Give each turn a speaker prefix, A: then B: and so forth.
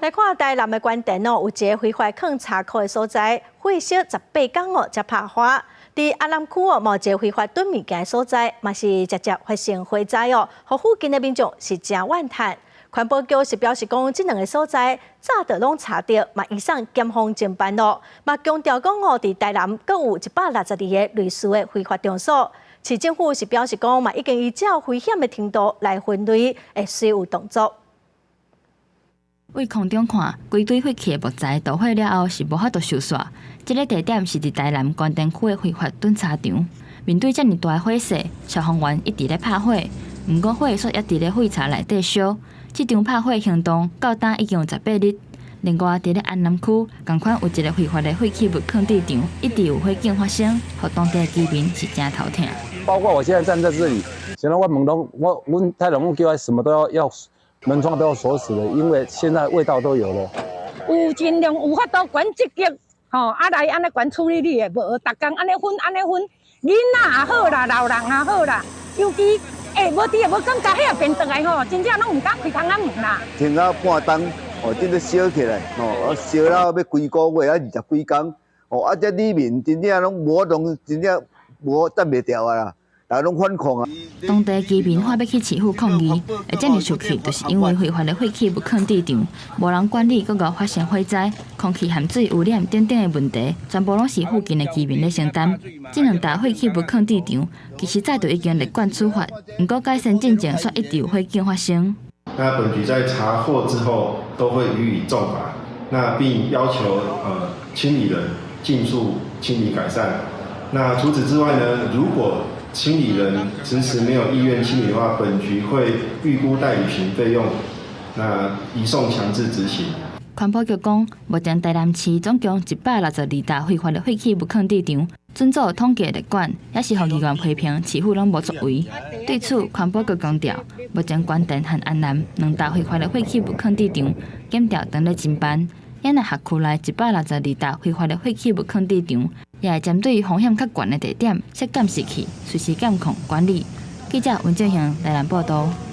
A: 來看台南的關田哦，有一个非法囥柴庫的所在，火燒18工哦，才拍花。佇安南區哦，嘛有一个非法囤物件的所在，嘛是常常發生火災哦，予附近的民眾是誠怨嘆。環保局是表示講，這兩个所在早就攏查著，嘛移送檢方偵辦咯。嘛強調講哦，佇台南閣有162个類似的非法場所。市政府是表示講，嘛已經依照危險的程度來分類，會隨有動作。
B: 對空中看，規堆廢棄的木材著火了後是無法度收煞。這个地點是佇台南關田區的非法囤柴場。面對遮爾大的火勢，消防員一直咧拍火，毋過火煞猶佇咧廢柴內底燒。這場拍火行動到今已經有18日。另外，佇咧安南區，仝款有一个非法的廢棄物囥置場，一直有火警發生，予當地居民是誠頭疼。
C: 包括我現在站在這裡，現在我門攏我阮太太攏叫我什麼都要要。門窗都要鎖死了，因為現在味道都有了。
D: 有盡量有法度懸積極，吼啊來按呢懸處理你的，無逐工按呢薰按呢薰，囡仔也好啦，老人也好啦，尤其欸，無佇會無感覺彼個變轉來吼，真正攏毋敢開窗仔門啦。
E: 停到半冬，哦，這個燒起來，吼，燒了欲幾个月啊，20幾工，哦，啊，這裡面真正攏無攏真正無擋袂牢啊啦。大家攏反抗啊！
B: 當地居民話欲去市府抗議，會遮爾生氣，就是因為非法的廢棄物囥置場，無人管理，閣閣發生火災、空氣含水污染等等的問題，全部攏是附近的居民咧承擔。這兩棟廢棄物囥置場，其實早就已經列管處罰，毋過改善進前，煞一直有火警發生。
F: 那本局在查獲之後，都會予以重罰，那並要求清理人盡速清理改善。那除此之外呢，如果清理人遲遲沒有意願清理的話，本局會預估代履行費用，那移送強制執行。
B: 環保局講，目前台南市總共162棟非法的廢棄物囥置場，準做統計列管，也是予議員批評市府攏無作為。對此，環保局強調，目前關田和安南兩棟非法的廢棄物囥置場，檢調正咧偵辦。咱若轄區內162棟非法的廢棄物囥置場，也會針對風險較懸的地點設監視器，隨時監控管理。記者溫正雄台南報導。